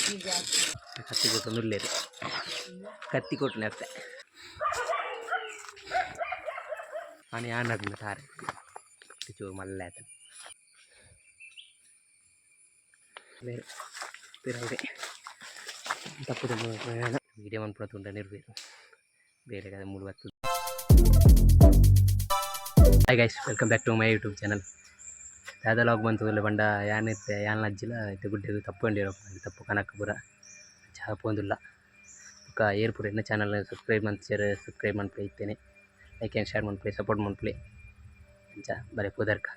ಕತ್ತಿ ಕೊಟ್ಟೊಂದುಲ್ಲೆರ್ ಕತ್ತಿ ಕೊಟ್ಟುನೆ ಅತ್ತೆ ಆನಿ ಆನಡ್ನ ತಾರೆ ಚೂರು ಮಲ್ಲೆ ಆತನ ಪಿರವುಡೆ ತಪ್ಪು ವೀಡಿಯೋ ಮನ್ಪುನ ತೂಂಡ ನಿರ್ವೇರು ಬೇರೆ ಕಡೆ ಮೂಲು ಬತ್ತು. Hi guys, welcome back to my YouTube channel. ದಾದ ಲಾಗ್ ಬಂತದಲ್ಲ ಪಂಡ ಯಾನ್ ಇತ್ತೆ ಯಾನ್ ಅಜ್ಜಿಲ ಇತ್ತೆ ಗುಡ್ಡೆಗ್ ತಪ್ಪು ತಪ್ಪು ಕನಕ್ ಪೂರ ಚಾ ಪೋಂದುಲ್ಲ. ಬೊಕ್ಕ ಏರ್ ಪೂರ ಎನ್ನ ಚಾನಲ್ ಸಬ್ಸ್ಕ್ರೈಬ್ ಮಲ್ತ್ಜೆರ್, ಸಬ್ಸ್ಕ್ರೈಬ್ ಮನ್ಪುಲೆ. ಇತ್ತೇನೆ ಲೈಕ್ ಆ್ಯಂಡ್ ಶೇರ್ ಮನ್ಪುಲೆ, ಸಪೋರ್ಟ್ ಮನ್ಪುಲೆ. ಅಂಚ ಬರೆ ಪುದರ್ಕ.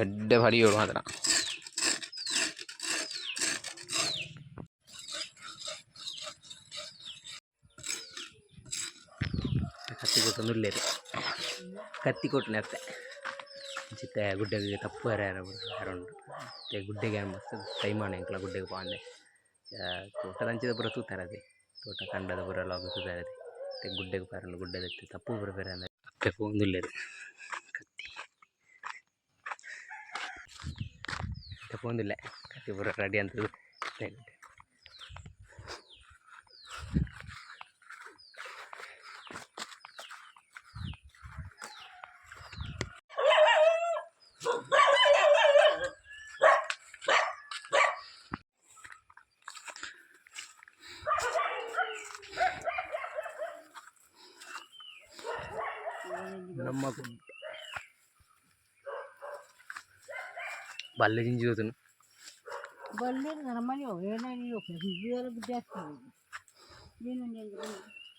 ಎಡ್ಡೆ ಭಾರಿ ಏಳು ಮಾತ್ರ. ಕತ್ತಿ ಕೊಟ್ಟೊಂದುಲ್ಲೆರ್ ಕತ್ತಿ ಕೊಟ್ಟುನೆ ಅತ್ತೆ ಇಂಚಿತ್ತೆ ಗುಡ್ಡೆಗ್ ತಪ್ಪು ಅರೌಂಡ್ ಇತ್ತೆ ಗುಡ್ಡೆಗ್ ಮಸ್ತ್ ಟೈಮ್ ಆಂಡ್ ಎಂಕ್ಲ ಗುಡ್ಡೆಗ್ ಪೋವಂದೆ. ತೋಟದಂಚಿದ ಪೂರ ತೂತಾರತೆ, ತೋಟ ಕಂಡದ ಪೂರ ಲಾಗ್ ತೂತಾರತೆ. ಇತ್ತೆ ಗುಡ್ಡೆಗ್ ಪೋಯೆರ್, ಗುಡ್ಡೆದ ತಪ್ಪು ಪೂರ ಪೆರ ಅಪ್ಪೆ ಪೋವೊಂದುಲ್ಲೆರ್. ಕತ್ತಿ ಇತ್ತೆ ಪೋವೊಂದುಲ್ಲೆ, ಕತ್ತಿ ಪೂರ ರೆಡಿ ಅಂತದು. ನಮ್ಮ ಗುಡ್ಡೆ ಬಲ್ಲೆ ಜಿಂಜಿ ತೋತುಂಡು.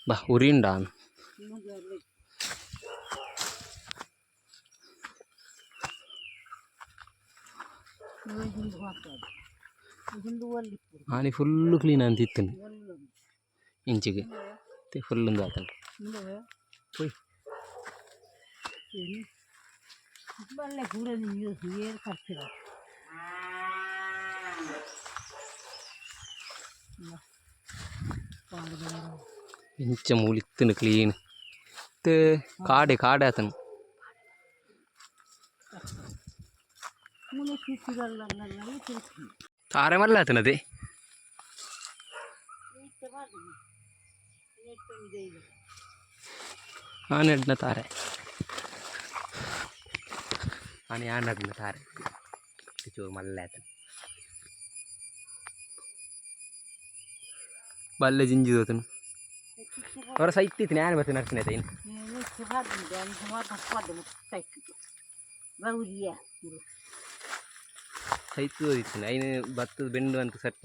ಬಾ ಉರಿಂಡ. ಆನಿ ಫುಲ್ ಕ್ಲೀನ್ ಅಂತ ಇತ್ತುಂಡು ಇಂಚಿಗೆ ಫುಲ್ ಉಂದು ಆತುಂಡು. ಪೋಯ್. ಇಂಚ ಮೂಲು ಇತ್ತುಂಡು ಕ್ಲೀನ್ ಇತ್ತೆ ಕಾಡೆ ಕಾಡೆ ಆತುಂಡು. ತಾರೆ ಮಲ್ಲ ಆತನದೆ. ಆನೆಡ್ನ ತಾರೆ ಆನಿ ಆನಡ್ನ ತಾರೆ ಚೂರು ಮಲ್ಲೆ ಆತನ ಬಲ್ಲೆ ಜಿಂಜಿ ತೋತುಂಡು. ಅವರ ಸೈತ್ ಇತ್ತು ನಾನು ಬತ್ತೆ ನರ್ಸಿನ ಐನ್. ಸೈತ್ ಇತ್ತು ಐನ್ ಬತ್ತದ ಬೆಂಡು ಅಂತ ಸೆಟ್.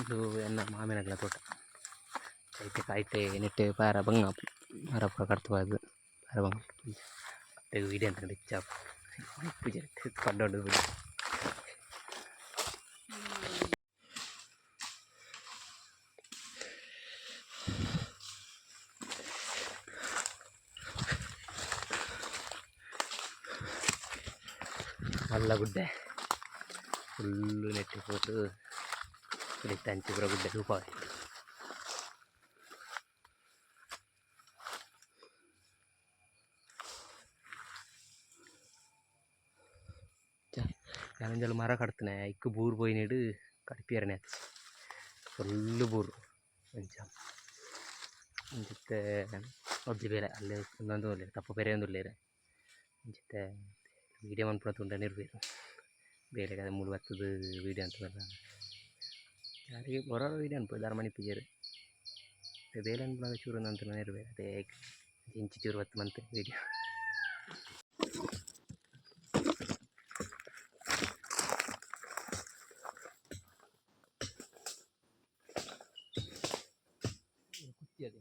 ಇದು ಎನ್ನ ಮಾಮಿನಗ್ಲ ತೋಟ. ಐತೆ ಕಾಯ್ತೆ ನೆಟ್ಟೆ ಪಾರ ಬಂಗ ಮರ ಪೂರ ಕಡ್ತು ಪಾಡ್ದು ಪಾರ ಬಂಗ ವೀಡಿಯೋ ಅಂತ ಹೆಚ್ಚ ಪೂಜೆ ಪಡ್ಡೊಂಡು ಪೂಜೆ. ಮಲ್ಲ ಗುಡ್ಡೆ ಫುಲ್ಲು ನೆಟ್ಟಿ ಪೋತು ಇತ್ತೆ ಅಂಚಿ ಪೂರ ಗುಡ್ಡೆ ತೂಪಾವೆ. ಯಾನೊಂಜಲ ಮರ ಕಡ್ತನೆ ಐಕ್ ಬೂರು ಪೋಯಿನೆಡ್ ಕಡ್ಪಿಯರನೆ ಆತು ಫುಲ್ಲು ಬೂರು. ಅಂಚ ಇಂಚಿತ್ತೆ ಒಂಜಿ ಬೇರೆ ಅಲ್ಲೇ ಉಂದೊಂದು ಉಲ್ಲೆರ್ ತಪ್ಪು ಪೆರೆಯೊಂದುಲ್ಲೆರ್. ಇಂಚಿತ್ತೆ ವೀಡಿಯೋ ಮನ್ಪುನ ತೂಂಡ ನಿರ್ವೇರು ಬೇಲೆ ಮೂಲು ಬತ್ತುದು ವೀಡಿಯೋ ಅಂತ ಯಾರಿಗೆ ಒರ ವೀಡಿಯೋ ಅನ್ಪು ದಾರ ಮನಿಪುಜೆರ್. ಬೇಲೆ ಅನ್ಪುನಗ ಚೂರು ಉಂದಂತ ಇರ್ಬೇರು ಅದೇ ಇಂಚಿ ಚೂರು ಬತ್ತು ಮಂತ್ ವೀಡಿಯೋ. ಅದು.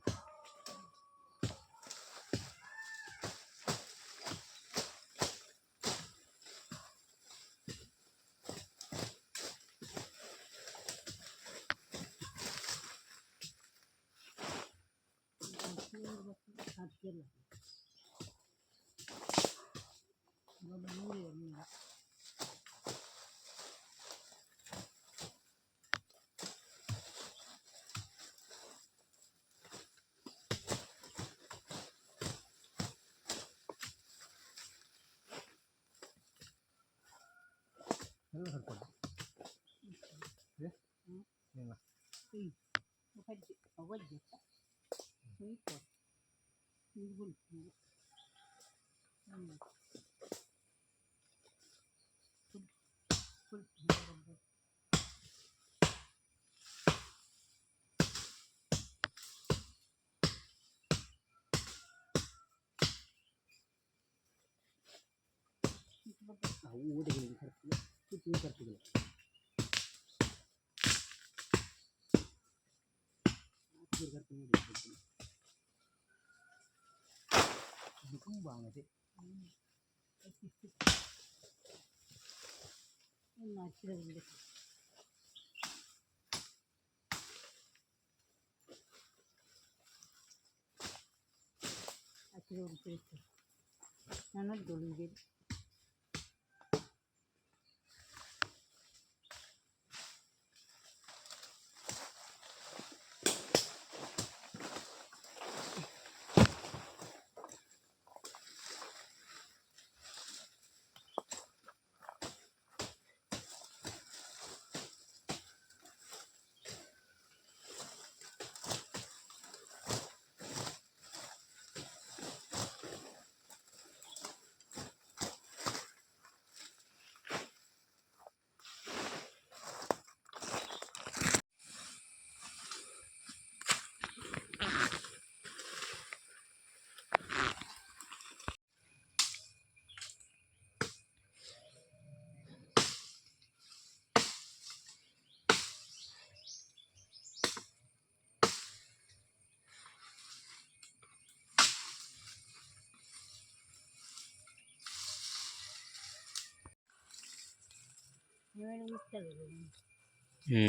ಹ್ಞೂ.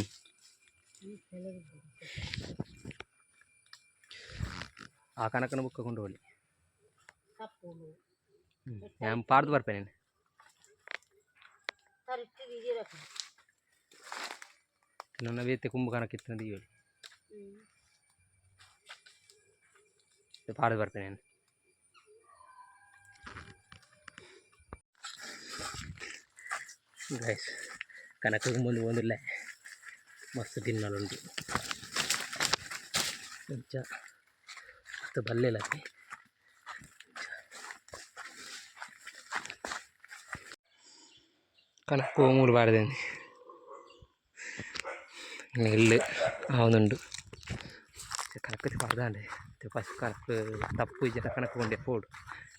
ಆ ಕನಕನ ಬುಕ್ಕ ಕೊಂಡು ಹೋಗಿ. ഞാൻ ಪಾಡ್ದು ಬರ್ಪೇನೆ. ನನ್ನ ಬೇತೆ ಕುಂಬು ಕನಕ ಇತ್ತು ಹೇಳಿ ಪಾಡ್ದು ಬರ್ಪೇನೆ. ಗೈಸ್, ಕನಕ ಮುಂದೆ ಒಂದಿಲ್ಲ, ಮಸ್ತ್ ತಿನ್ನಲುಂಟು. ಅಂಚ ಮಸ್ತ್ ಬಲ್ಲೆಲ. ಕನಕ ಮೂರು ಬಾರದೆ നെല്ല് ആവുന്നുണ്ട്. കണക്ക് പാടാണ്ട് പശു കണക്ക് തಪ್ಪು ಜನ ಕಣಕ್ ಕೊಂಡೆ ಪೋಡು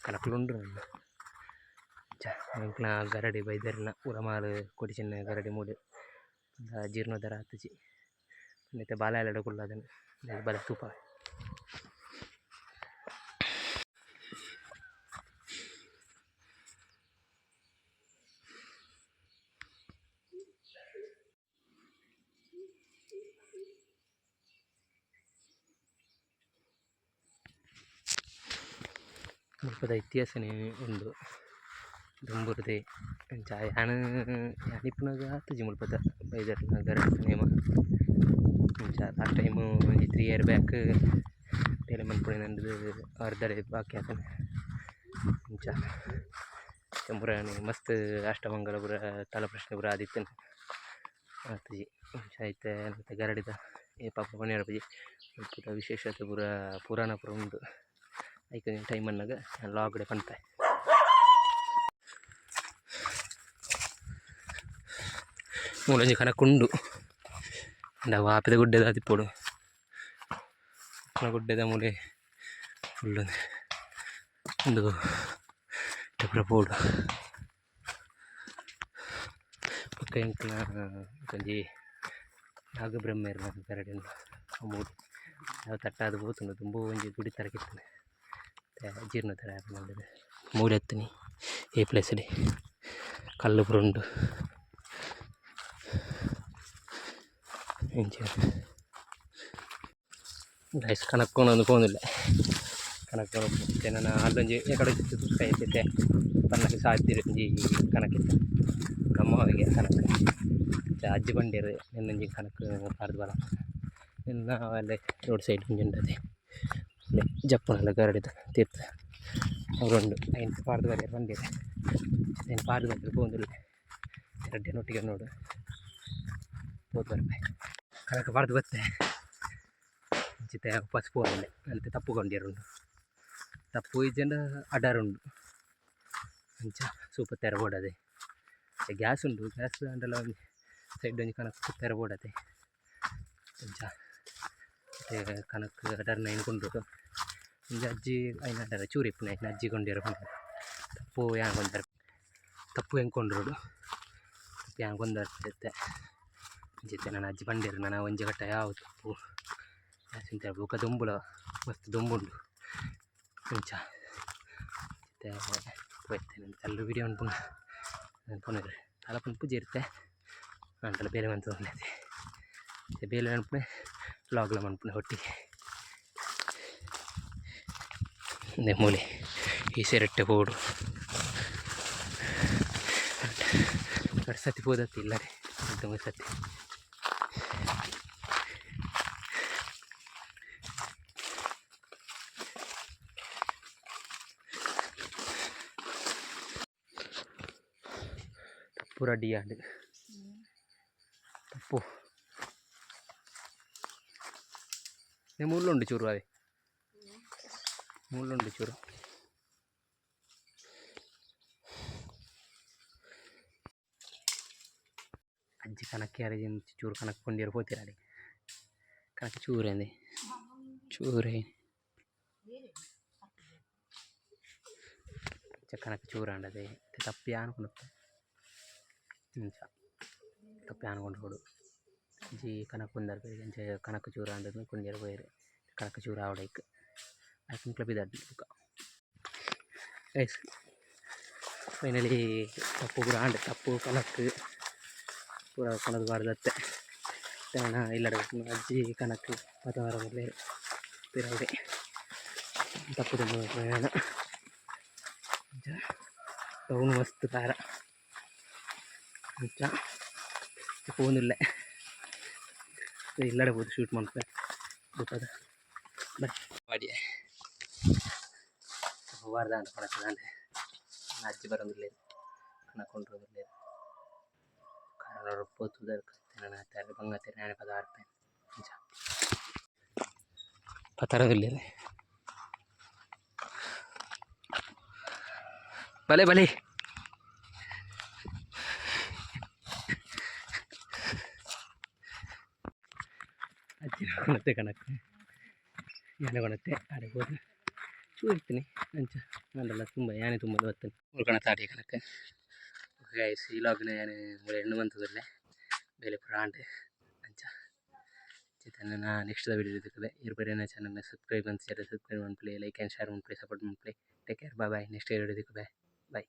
ಕಣಕ್ಲುಂಡು. ಎಂಕ್ಲ ಗರಡಿ ಬೈದೆರ್ನ ಉರಮಾಲು ಕೊಡಿಚಿನ್ನ ಗರಡಿ ಮೂಡು ಜೀರ್ಣೋದ್ಧಾರ ಆತುಜಿ. ಇತ್ತೆ ಬಾಲೆ ಕುಲ್ಲದನ್ ಬಲೆ ತೂಪ. ಮುಲ್ಪದ ಇತಿಹಾಸನೇ ಉಂಡು ದುಂಬುರ್ದೆ. ಅಂಚ ಯಾನ್ ಯಾನ್ ಇಪ್ಪುನಗ ಆತುಜಿ ಮುಲ್ಪದ ಬೈದೆರ್ನ ಗರಡಿ ನೇಮ. ಅಂಚ ಲಾಸ್ಟ್ ಟೈಮ್ ಒಂಜಿ 3 ಇಯರ್ ಬ್ಯಾಕ್ ಬೇಲೆ ಮನ್ಪುನಿ ಅರ್ಧಡೆ ಬಾಕಿ ಆತುಂಡು. ಅಂಚ ಪೂರ ಮಸ್ತ್ ಅಷ್ಟಮಂಗಲ ಪೂರ ತಲಪ್ರಶ್ನೆ ಪೂರ ಆದಿತ್ತುಂಡು, ಆತುಜಿ. ಅಂಚ ಇತ್ತೆ ಮಾತ ಗರಡಿದ ಏಪ ಅಪುನ ಪನೀರ ಮುಲ್ಪದ ವಿಶೇಷತೆ ಪೂರ ಪುರಾಣ ಪೂರ ಉಂಡು. ಐಕ್ ಟೈಮ್ ಬನ್ನಗ ಲಾಗ್ಡ್ ಪನ್ಪೆ. ಮೂಲೊಂಜಿ ಕನಕ್ ಉಂಡು. ಆಂಡ ಅವು ಗುಡ್ಡೆದ ಆದಿಪ್ಪೊಡು ಗುಡ್ಡೆದ ಮೂಲೆ ಫುಲ್ ಉಂದು ಪೂರ ಪೋಡು. ಬೊಕ್ಕ ಎಂಕ್ಲ ಒಂಜಿ ನಾಗಬ್ರಹ್ಮೆರ್ನ ಗರಡಿ ಉಂಡು. ಮೂಲು ಅವು ತಟ್ಟಾದ್ ಪೋತುಂಡು ದುಂಬು ಒಂಜಿ ಗುಡಿ ತರಕಿತ್ತುಂಡು ಜೀರ್ಣೋದ್ಧಾರ ಆಪುಂಡು ಮೂಲೆತ್ತನಿ ಈ ಪ್ಲೇಸ್ ಡ್ ಕಲ್ಲ್ ಪೂರ ಉಂಡು ಇಂಚ ಗೈಸ್ ಕನಕ್ ಕೊನೊಂದು ಪೋವೊಂದುಲ್ಲೆ ಕನಕ್ ಕೊನೊಪು ನನ ಅಲ್ಲೊಂಜಿ ಎಕಡೆ ಇತ್ತೆ ಪನ್ನಗ ಸಾಧ್ಯ ಒಂಜಿ ಕನಕ್ ಇತ್ತೆ ನಮ್ಮವಿಗೆ ಕನಕ್ ಅಜ್ಜಿ ಪಂಡೆರ್ ನೆನ್ನೊಂಜಿ ಕನಕ್ ಪಾಡ್ದ್ ಬಲ ನಿನ್ನ ಅಲ್ಲೇ ರೋಡ್ ಸೈಡ್ ಒಂಜಿ ಉಂಡತೆ ಜಪ್ಪುನಲ್ಲ ಗರಡಿದ ತೀರ್ಥ ಅವ್ರುಂಡು ಐನ್ ಪಾಡ್ದ್ ಬರ್ಯೆರ್ ಪಂಡೆರ್ ಐನ್ ಪಾಡ್ದ್ ಬರ್ಪೆ ಪೋವೊಂದುಲ್ಲೆ ರಡ್ಡೆನ್ ಒಟ್ಟಿಗೆ ನೋಡು ಪೋದು ಬರ್ಪೆ ಕನಕ್ ಪಾಡ್ದ್ ಬತ್ತೆ ಇಂಚಿತ್ತೆ ಉಪಾಸ ಪೋವೊಂದುಲ್ಲೆ ಅಂತೆ ತಪ್ಪು ಕೊಂಡ್ಯೆರುಂಡು ತಪ್ಪು ಇಜ್ಜಂಡ ಅಡರ್ ಉಂಡು ಅಂಚ ಸೂಪ ತೆರ ಬೋಡದೆ ಗ್ಯಾಸ್ ಉಂಡು ಗ್ಯಾಸ್ ಆಂಡಲ ಒಂಜಿ ಸೈಡ್ ಒಂಜಿ ಕನಕ್ ಕುತ್ತೆರ ಬೋಡತೆ ಅಂಚ ಇತ್ತೆ ಕನಕ್ ಅಡರ್ನ ಐನ್ ಕೊಂಡೊಡು ಒಂಜಿ ಅಜ್ಜಿ ಐನ್ ಅಡರ ಚೂರು ಇಪ್ಪುನ ಐನ್ ಅಜ್ಜಿ ಕೊಂಡ್ಯೆರ್ ಪಂಡೆರ್ ತಪ್ಪು ಯಾನ್ ಕೊಂಡರ್ ತಪ್ಪು ಎಂಕ್ ಕೊಂಡ್ರೊಡು ತಪ್ಪು ಯಾನ್ ಕೊಂದರ್ ಇತ್ತೆ ಇಂಚಿತ್ತೆ ನನ ಅಜ್ಜಿ ಪಂಡೆರ್ ನನ ಒಂಜಿ ಕಟ್ಟ ಯಾವು ತಪ್ಪು ಜಾಸ್ತಿ ಬೊಕ ದೊಂಬುಲ ಮಸ್ತ್ ದೊಂಬುಂಡು ಅಂಚ ಇತ್ತೆ ಪೋಯೆತೆ ತಲ್ಲು ವೀಡಿಯೋ ಮನ್ಪುನ ಪೋನೆರ್ ದಾಲ ಪನ್ಪುಜೆರ್ ಇತ್ತೆ ಆಂಡಲ ಬೇಲೆ ಮಂತೊಂದುಲ್ಲೆ ಇತ್ತೆ ಬೇಲೆ ಮನ್ಪುನೆ ವ್ಲಾಗ್ಲ ಮನ್ಪುನೆ ಒಟ್ಟಿಗೆ ಇಂದೆ ಮೂಲೆ ಈ ಸೆರೆಟ್ಟೆ ಪೋಡು ರಡ್ಡ್ ಸರ್ತಿ ಪೋದತ್ತಿ ಇಲ್ಲಡೆ ರಡ್ಡ್ ಮೂಜಿ ಸರ್ತಿ ತಪ್ಪು ರೆಡಿ ಆಂಡ್ ತಪ್ಪು ಮುಳ್ಳುಂಡು ಚೂರು ಅವೇ ಮುಳ್ಳುಂಡು ಚೂರು ಅಜ್ಜಿ ಕನಕ್ ಯಾರಿಗೆ ಚೂರು ಕನಕ್ ಕೊಂಡ್ಯೆರ್ ಪೋತೆರ್ ಅಡೆ ಕನಕ್ ಚೂರೇಂದೆ ಚೂರೇ ಅಂಚ ಕನಕ್ ಚೂರಾಂಡ್ ಅದೇ ತಪ್ಪು ಯಾನ್ ಕೊನೊಪೆ ಇಂಚ ತಪ್ಪು ಯಾನ್ ಕೊಂಡೊಡು ಒಂಜಿ ಕನಕ್ ಕೊಂಡರ್ ಅಂಚ ಕನಕ್ ಚೂರಾಂಡ್ ಕೊಂಡ್ಯೆರೆ ಪೋಯೆರ್ ಕನಕ್ ಚೂರು ಆವಡ್ ಐಕ್ ಐಕ್ ನಿಕ್ಲ ಪಿದಾಡ್ಲೆ ಬೊಕ ಗೈಸ್ ಫೈನಲಿ ತಪ್ಪು ಪೂರ ಆಂಡ್ ತಪ್ಪು ಕನಕ್ ಪೂರ ಕೊನೊದು ಪಾಡ್ದ್ ಇತ್ತೆ ನನ ಇಲ್ಲಡ್ ಅಜ್ಜಿ ಕನಕ್ ಪದ ಬರೊಂದುಲ್ಲೆರ್ ಪಿರವುಡೆ ತಪ್ಪು ದೆಂಬುನ ಪ್ರಯಾಣ ಅಂಚ ಟೌನ್ ಮಸ್ತ್ ಪೇರ ಅಂಚ ಪೋವೊಂದುಲ್ಲೆ ಇಲ್ಲಡೆ ಪೋದು ಶೂಟ್ ಮನ್ಪುವೆ ಬೊಕದ ಬರಿ ಪಾಡ್ಯೆ ಪಾಡ್ದಾಂಡ್ ಕನಕ್ ಅಜ್ಜಿ ಬರೊಂದುಲ್ಲೆರ್ ಕನಕ್ ಕೊಂಡ್ರೊಂದುಲ್ಲೆರ್ ಕಾರಡ್ ಪೋತುದರ್ ಬಂಗತೆರ್ ಯಾನೆ ಪದ ಬರ್ಪೆ ಅಂಚ ಪತರೊಂದುಲ್ಲೆರ್ ಬಲೆ ಬಲೆ ಅಜ್ಜಿನ ಕೊನತ್ತೆ ಕನಕ್ ಯಾನೆ ಕೊನತ್ತೆ ಆಡೆ ಪೋದು ಚೂರು ಇತ್ತಿನಿ ಅಂಚ ಆಂಡಲ ತುಂಬ ಯಾನೆ ತುಂಬ ಬತ್ತುಂಡು ಮೂಲು ಕನತ್ ಕನಕ್ ಗೈಸ್ ಈ ವ್ಲಾಗ್ನ ಯಾನ್ ಮೂಲು ಎಂಡ್ ಮಂತುದುಲ್ಲೆ ಬೇಲೆ ಪೂರ ಆಂಡ್ ಅಂಚ ನನ ನೆಕ್ಸ್ಟ್ ದ ವಿಡಿಯೋ ತಿಕ್ಕುವೆ ಇರ್ ಪೂರ ಎನ್ನ ಚಾನಲ್ ಸಬ್ಸ್ಕ್ರೈಬ್ ಮಂತಿಜಡ ಸಬ್ಸ್ಕ್ರೈಬ್ ಮನ್ಪುಲೆ ಲೈಕ್ ಆ್ಯಂಡ್ ಶೇರ್ ಮನ್ಪುಲೆ ಸಪೋರ್ಟ್ ಮನ್ಪುಲೆ take care bye bye next video ತಿಕ್ಕುವೆ bye.